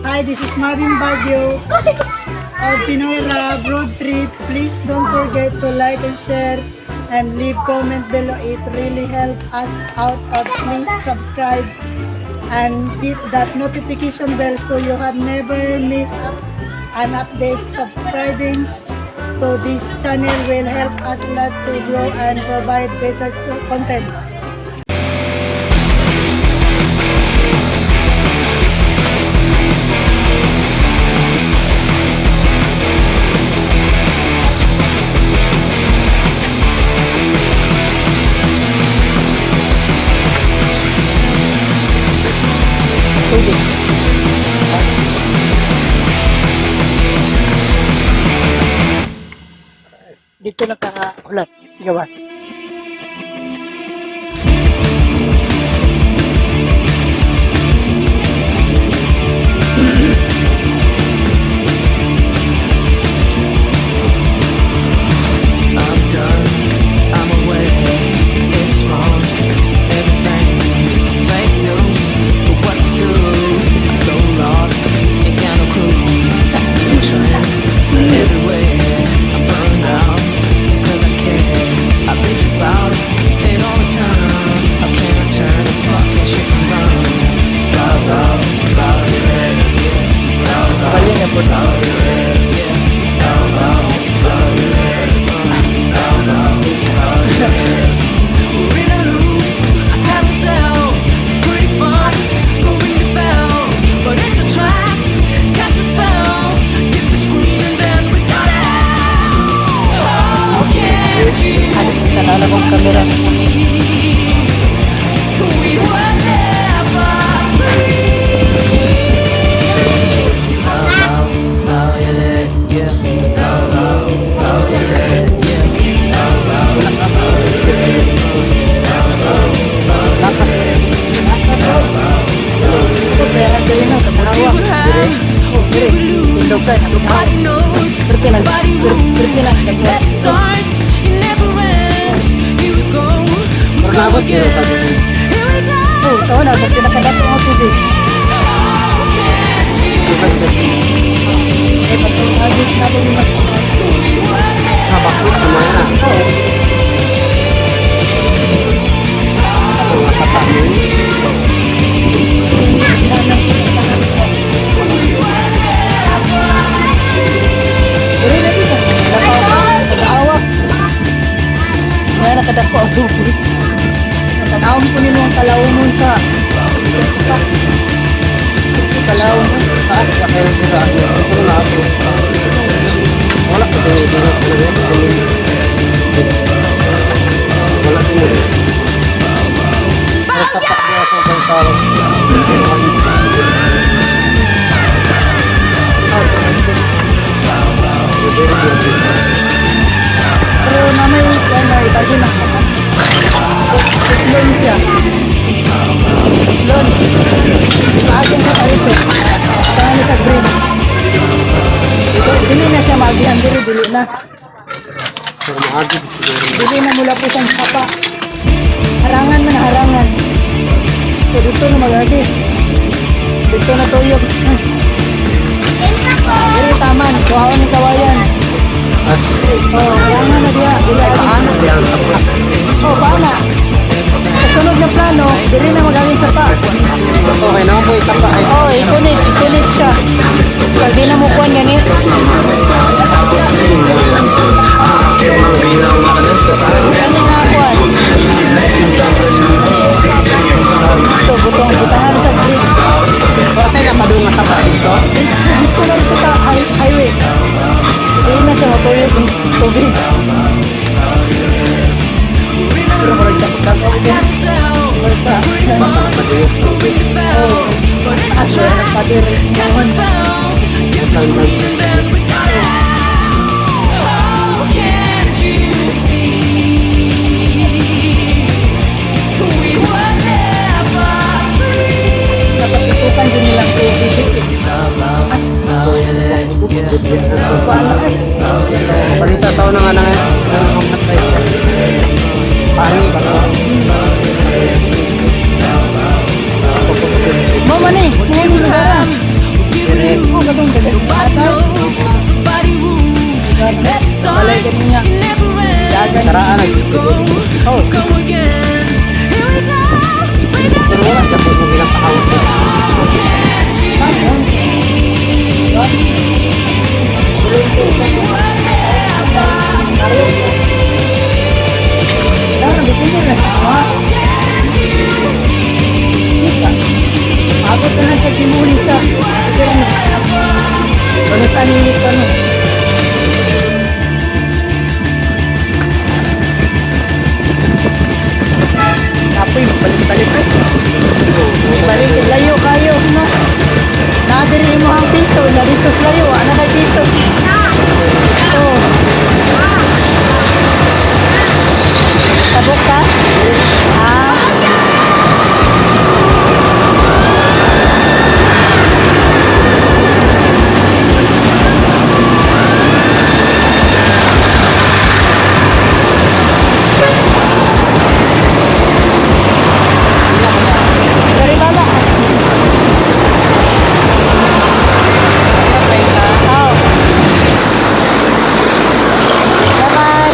Hi, this is Marvin Baguio of Pinoy Rab Road Trip. Please don't forget to like and share and leave comment below. It really helps us out. Of please subscribe and hit that notification bell so you have never miss an update. Subscribing to this channel will help us lot to grow and provide better content. Tubig. Dito nakaulat si Gawas. I'm done, I'm aware it's wrong, everything. Fake news, but what to do? I'm so lost, ain't got no clue. New trends everywhere. I'm burned out, 'cause I care. I bitch about it all the time. How can I turn this fucking shit around? Bow, bow, bow your head, yeah. Bow, bow, Bali na po. Bow your head, yeah. Bow, bow, bow your head. We're in a loop, a carousel. It's pretty fun, go ring the bells, but it's a trap, cast a spell. Kiss the screen and then we got out. Oh, can't you see? Kanala kong kamera. We were never free. Bow, bow, bow your head, yeah. Bow, bow, bow your head, yeah. Bow, bow, bow your head. Bow, bow, bow your head. Ito, kaya dili na, What katawa. we have or did we lose? Nobody knows, nobody rules. It never starts, it never ends. Here we go, we go again. Here we go. Oh, tawa na, pag pinakadato ang tubig. Oh, can't you see? Eh, pagkakagit na ito yung We were Nabakit naman na. Oo. Mga katami. Dili na dito. Nakaawa. Kaya nakadako ang tubig. Natanawin ko nimo ang kalawon sa kalawon. Ah, kaya dito. Ito na ako. Wala ko dito. Wala ko dito. Nakapak niya ako kay tao. Very good. Pero mamay, ano, itagi na. Lon siya. Lon. Sa akin sa karito. Sa ano sa green. Dili na siya magian dili, dili na. Pero maagi siguro. Dili na mula po siyang sapa. Harangan man, harangan. So dito na magagi. Dito na tuyok. Dili taman, kuhaon ni kawayan. Ah, Oh, harangan na diya. Dili ay, agi. paano siya ang sapa? Oh, paana? Sa sunod na plano, dili na magagi sapa. Okay na po sapa ay. Oh, i-connect, i-connect siya. Pag di na mo kuhan gani. Ano nga kuhan? So, butong, butangan sa bridge. Kasi napadung nga sapa dito. Dito na rin sa highway. Hindi na siya matuyok ng tubig. Pero murag dakdak ako din. Carousel. Murag It's pretty fun, go ring the bells, but it's a trap. Cast a spell, kiss the screen and then we got out. Oh, can't you see? We were never free. Dapat tutukan din nila. man ang ang matay. Paano ba na? Mo man eh. What did we have? What did we lose? Nobody knows, nobody rules. It never starts, it never ends. Here we go, go again. Here we go. Pero wala siya kung bilang pahawak. Can't you see? We were never Daran dito na. Ah, Can't you see? abot na lang kay Kimuni sa. Ano tanin pa no? Kapoy, magbalik-balik eh. Balik, layo kayo, no? Nadiri mo ang piso, narito sa layo, ana kay piso. Oh. Tabok ka? Ah. Dari baba. Oh. Bye-bye.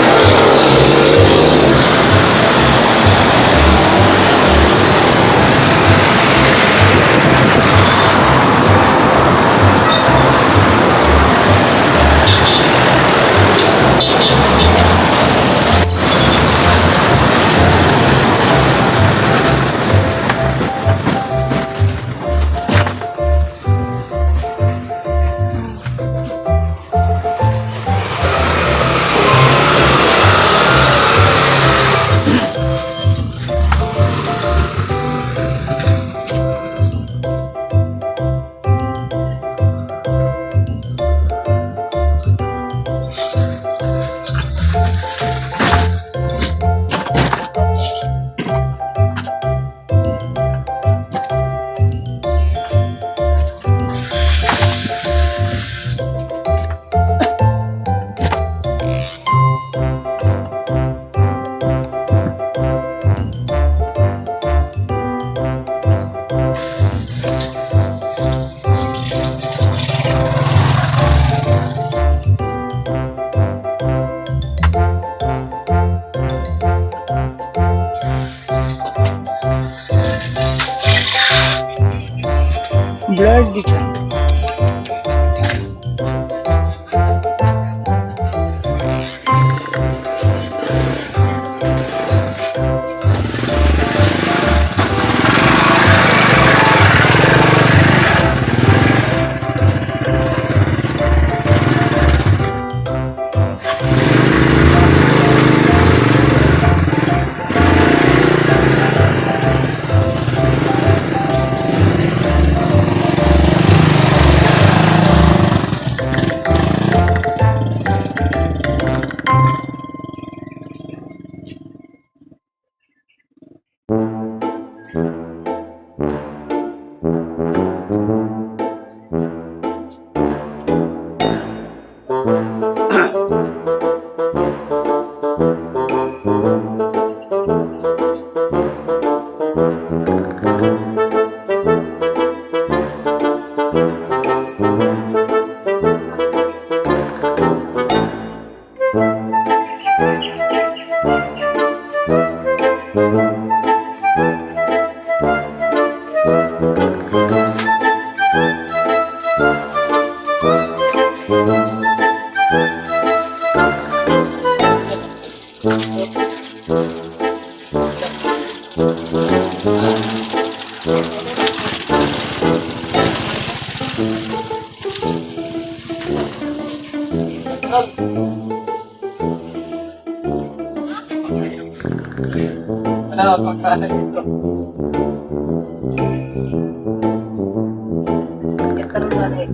Blurred di siya. Ano, pagkain ito. Ito na eh.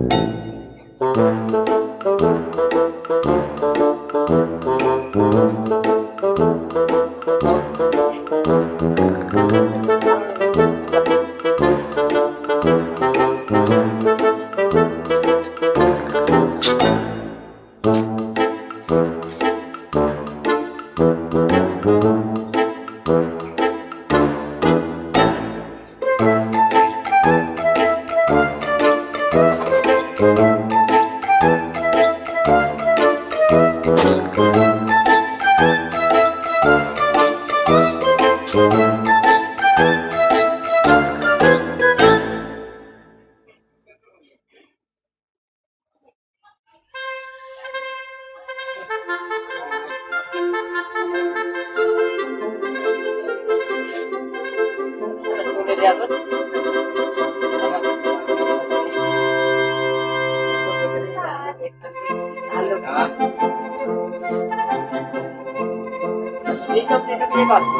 Ma!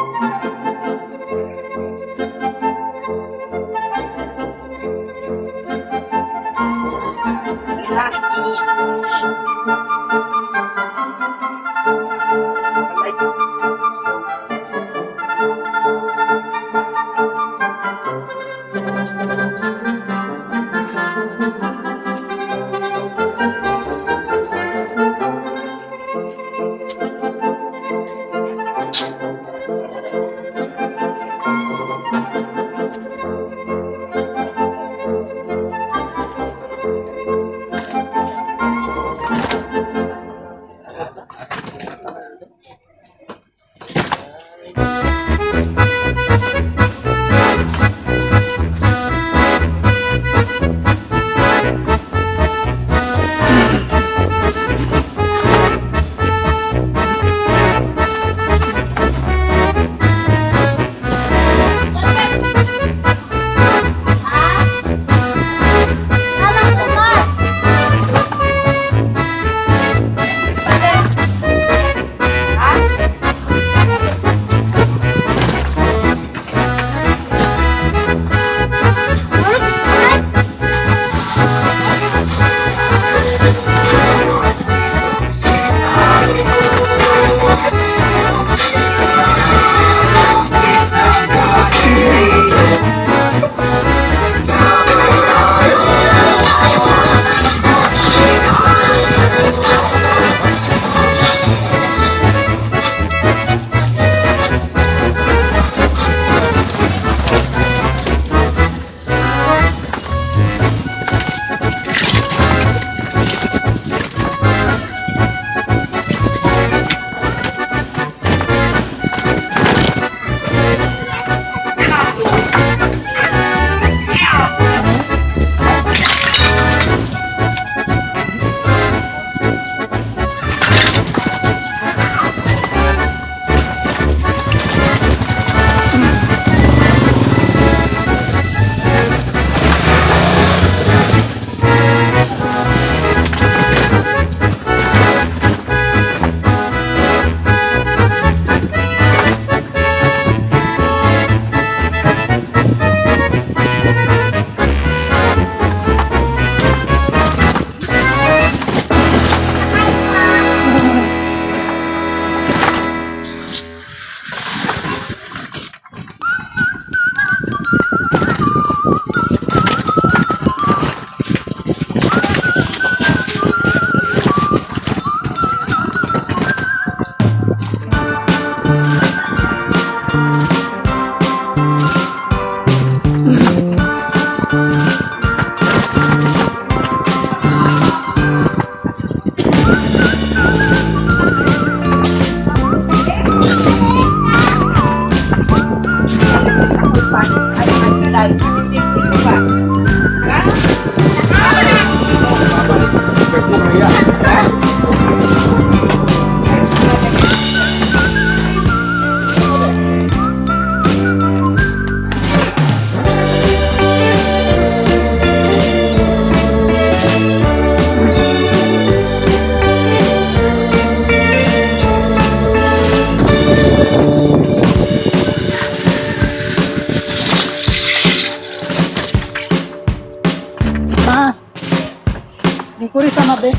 Lingkuri sa mabe.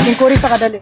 Lingkuri sa kadali.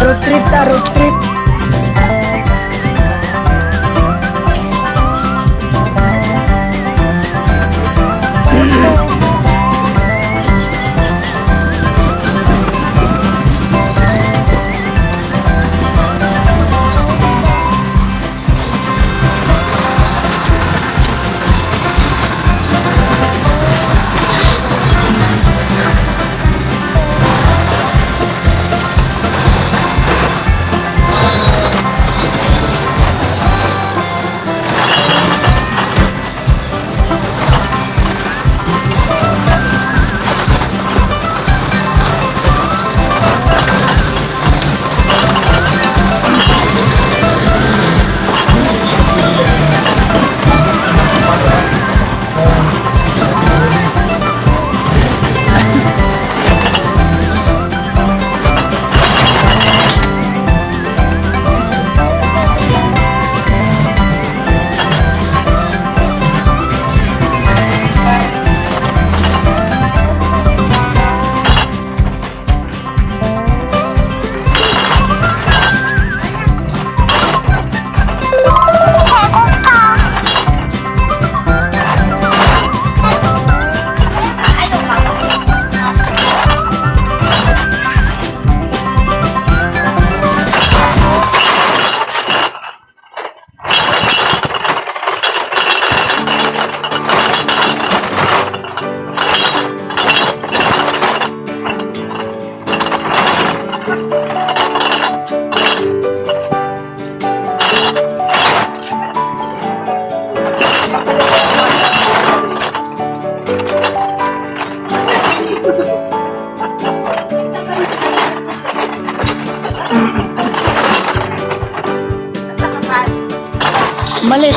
Road trip ta, road trip. Malit.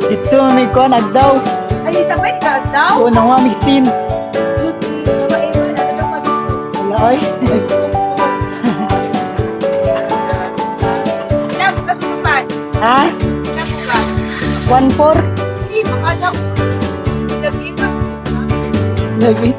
Dito may kuan agdaw. Ay, sabay ka daw. Oo, nang may scene. Wala ay. Ha? 1-4? Lagi.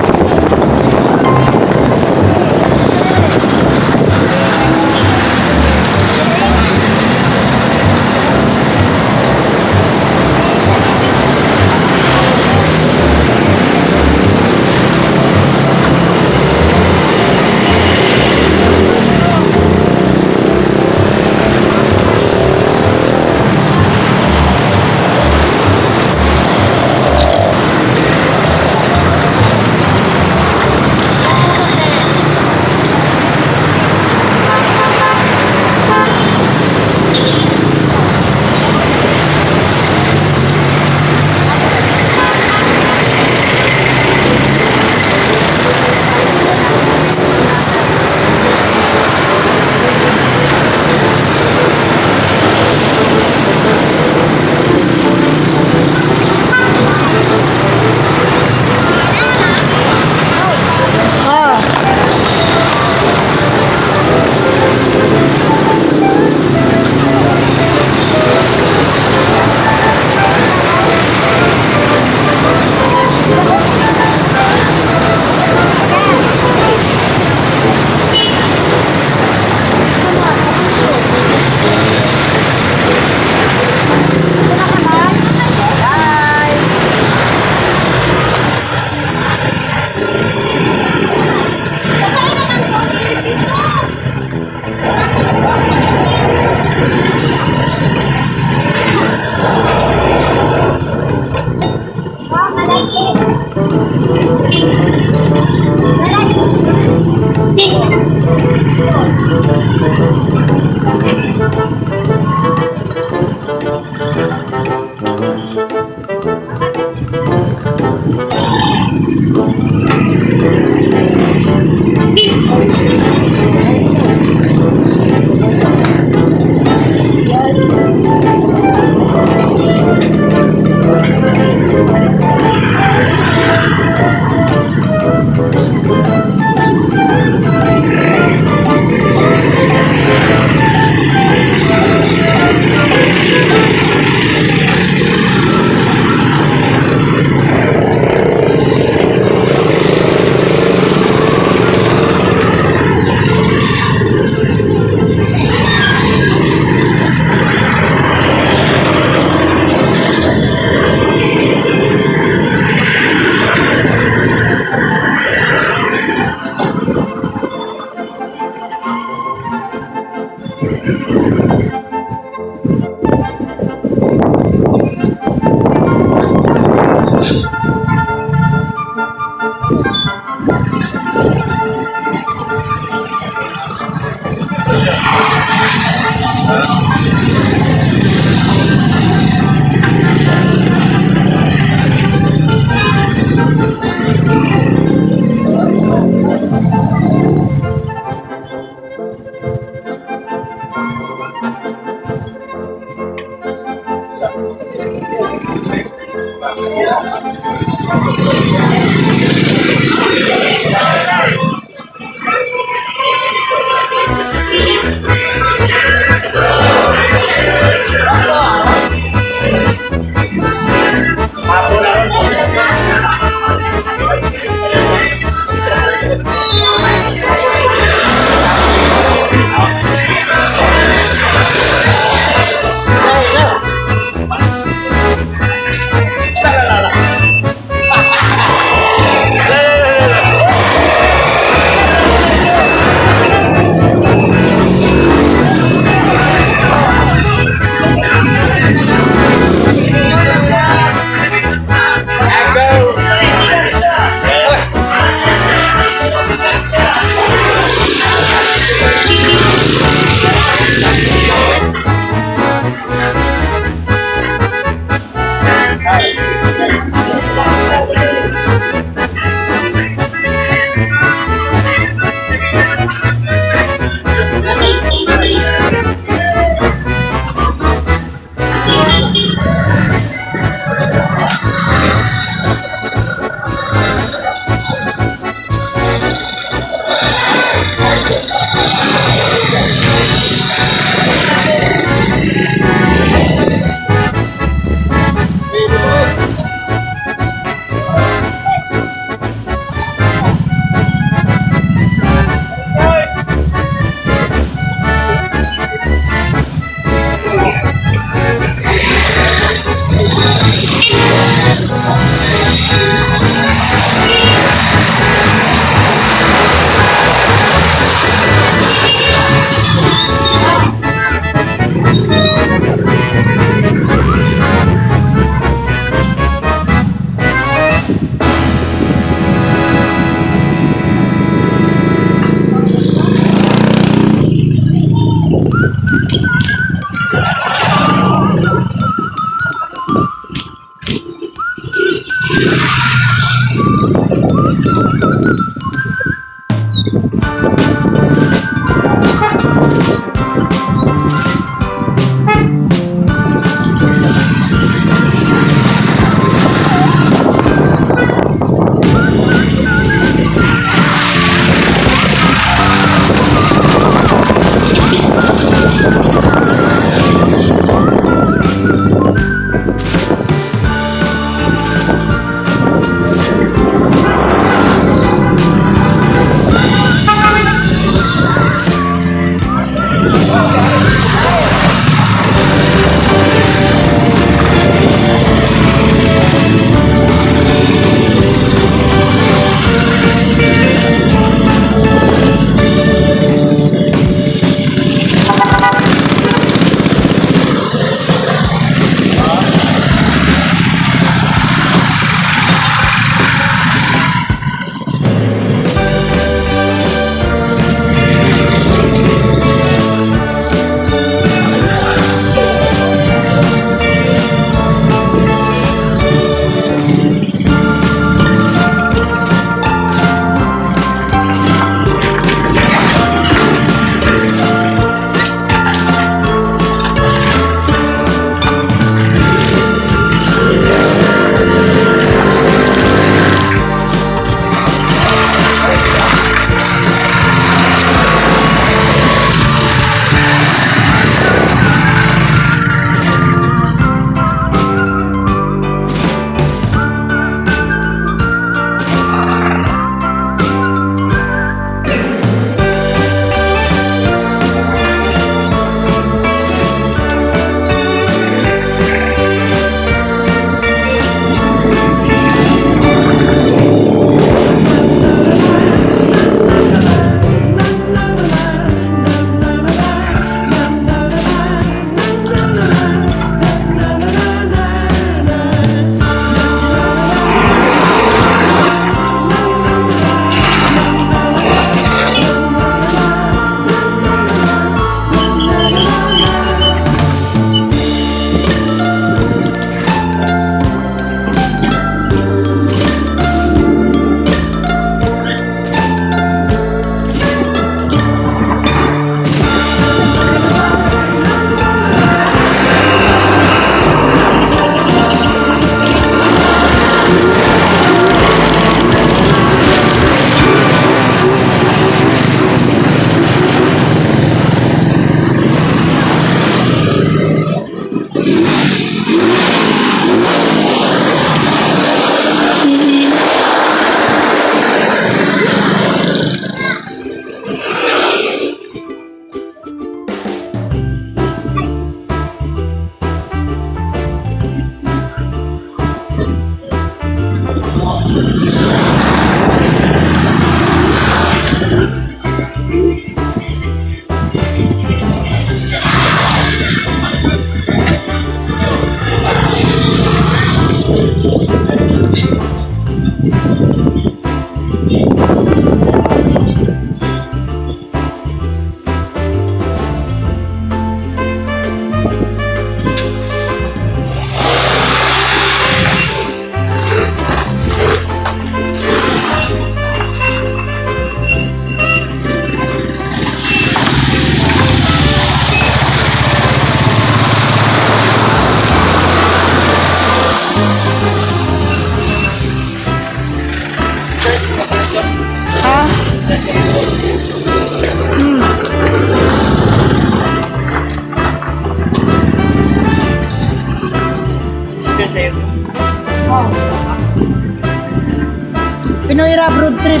Pinoy Rap Road Trip.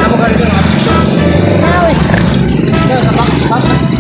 Ako ka rito. Nawe. Sa bak.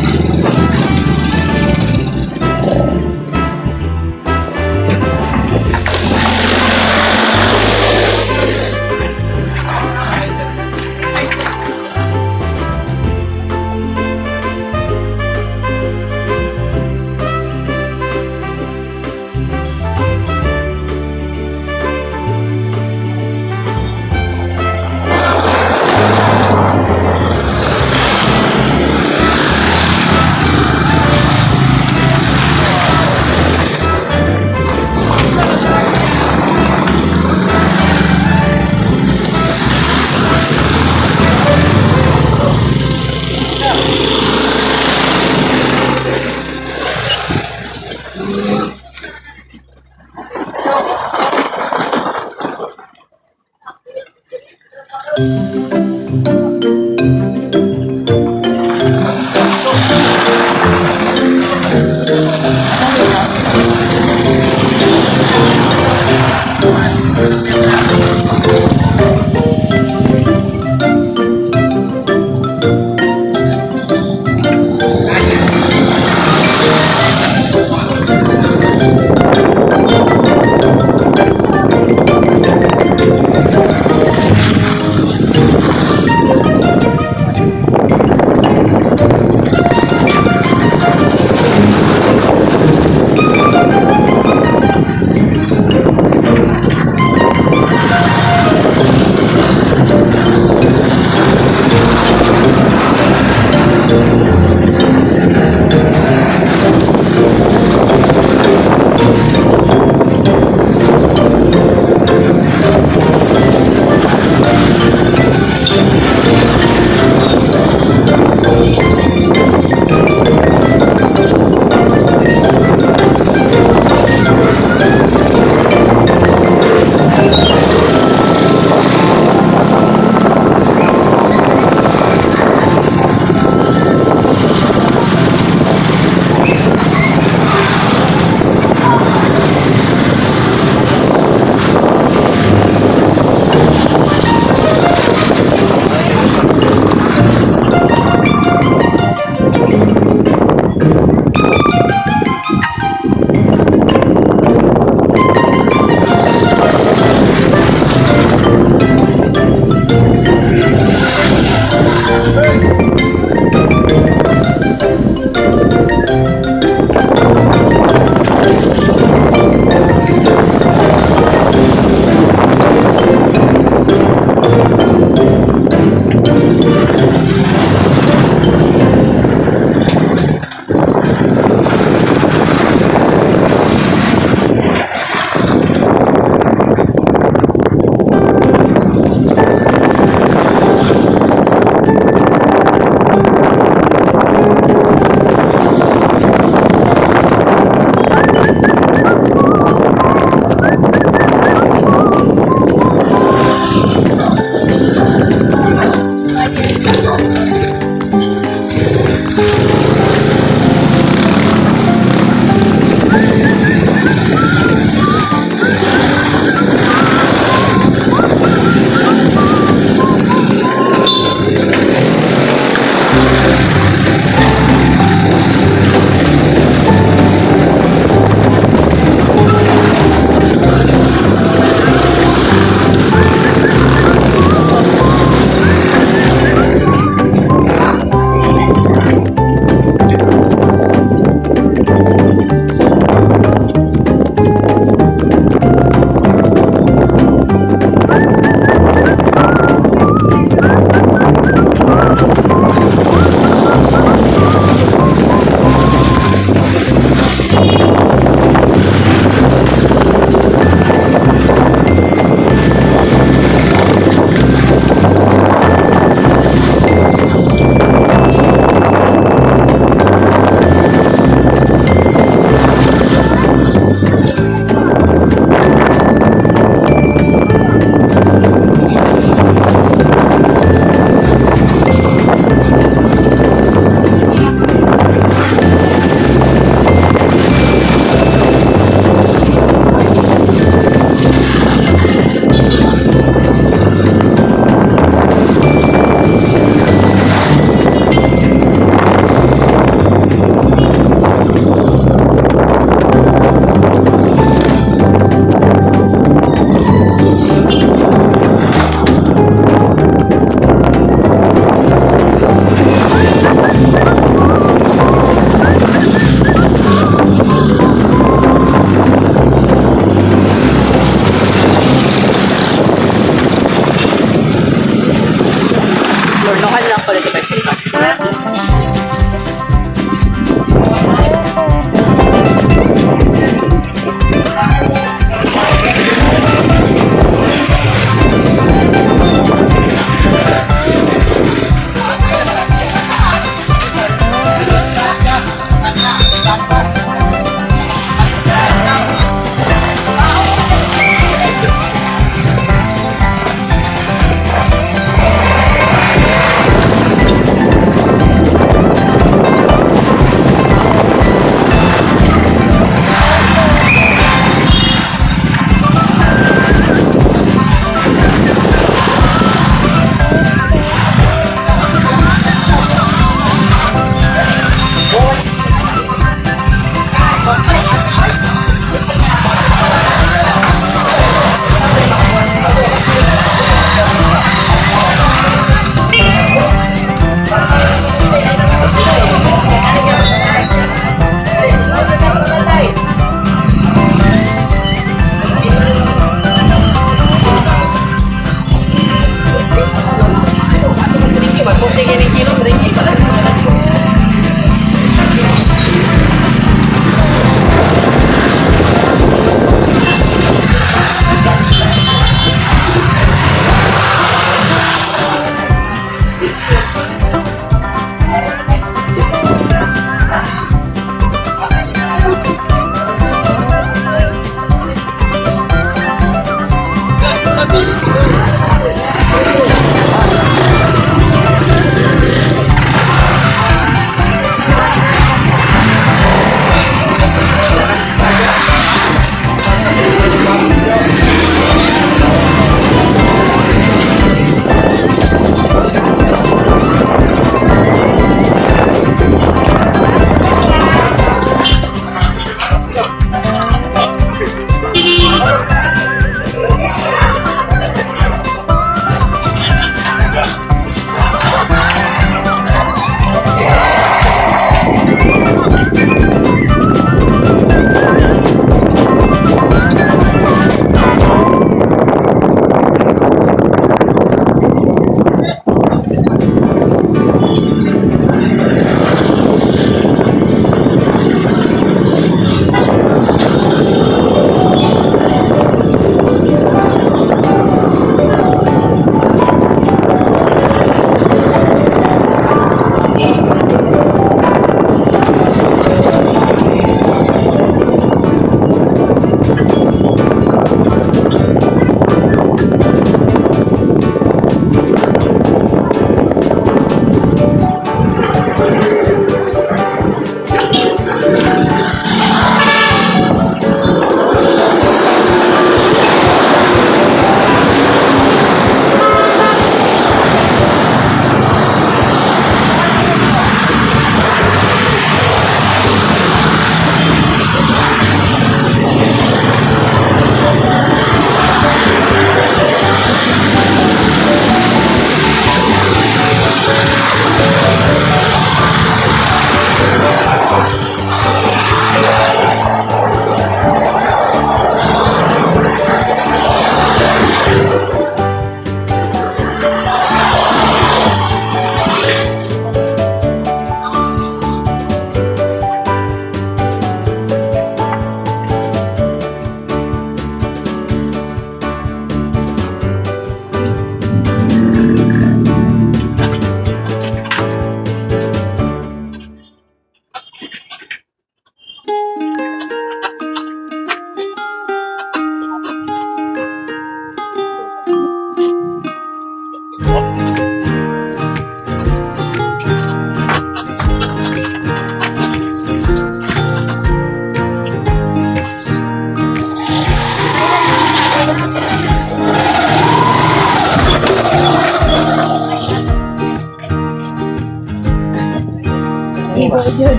ba? Jud.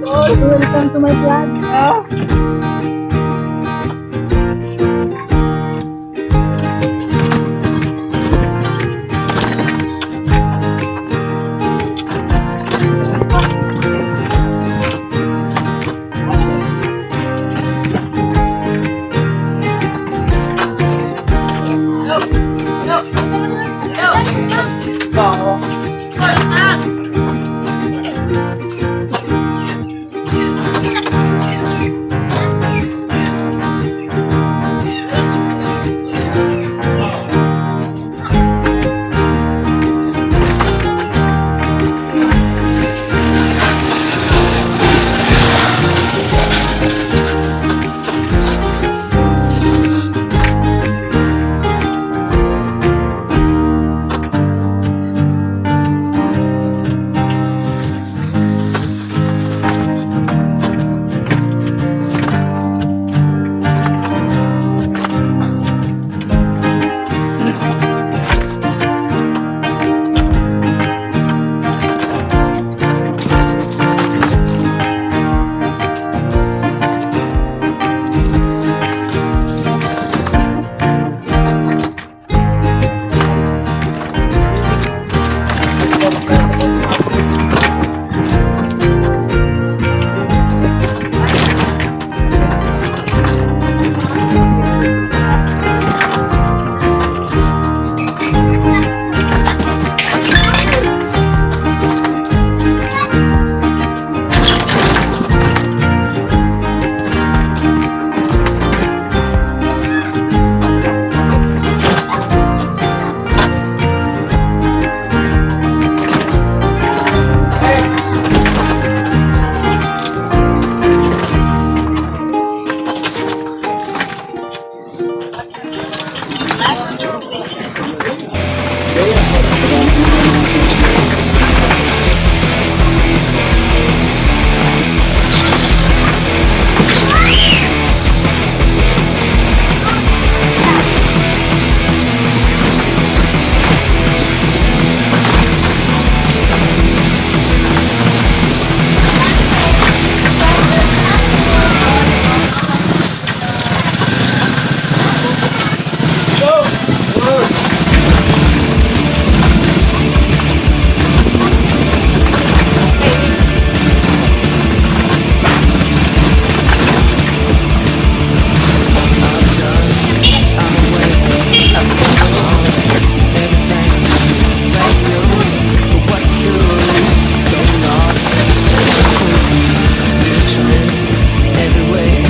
Oh, welcome to my vlog. Ah. I'm done. I'm aware it's wrong. Everything fake news, but what to do? I'm so lost. New trends everywhere.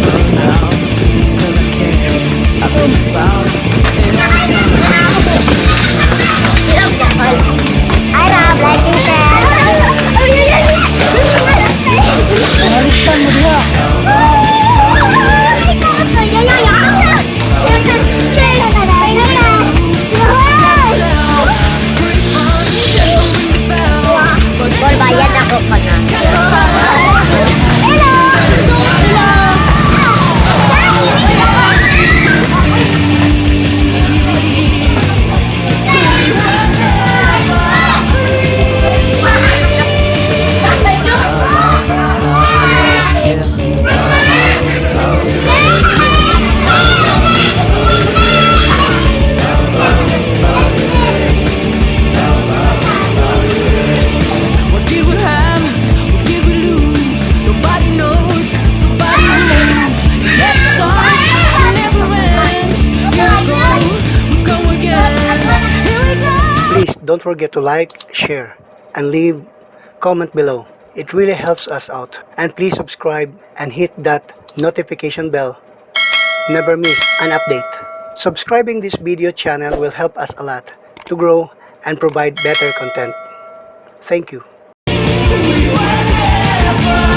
Burn out 'cause I care. I bitch about it all the time. Hi, Rob. Like and share. Nalistan mo diha. Bol, bayad ako pa na. Hello! Hello! What did we have? What did we lose? Nobody knows. Nobody moves. It never starts. It never ends. Here we go. We go again. Here we go. Please don't forget to like, share, and leave comment below. It really helps us out. And please subscribe and hit that notification bell. Never miss an update. Subscribing this video channel will help us a lot to grow and provide better content. Thank you. We were never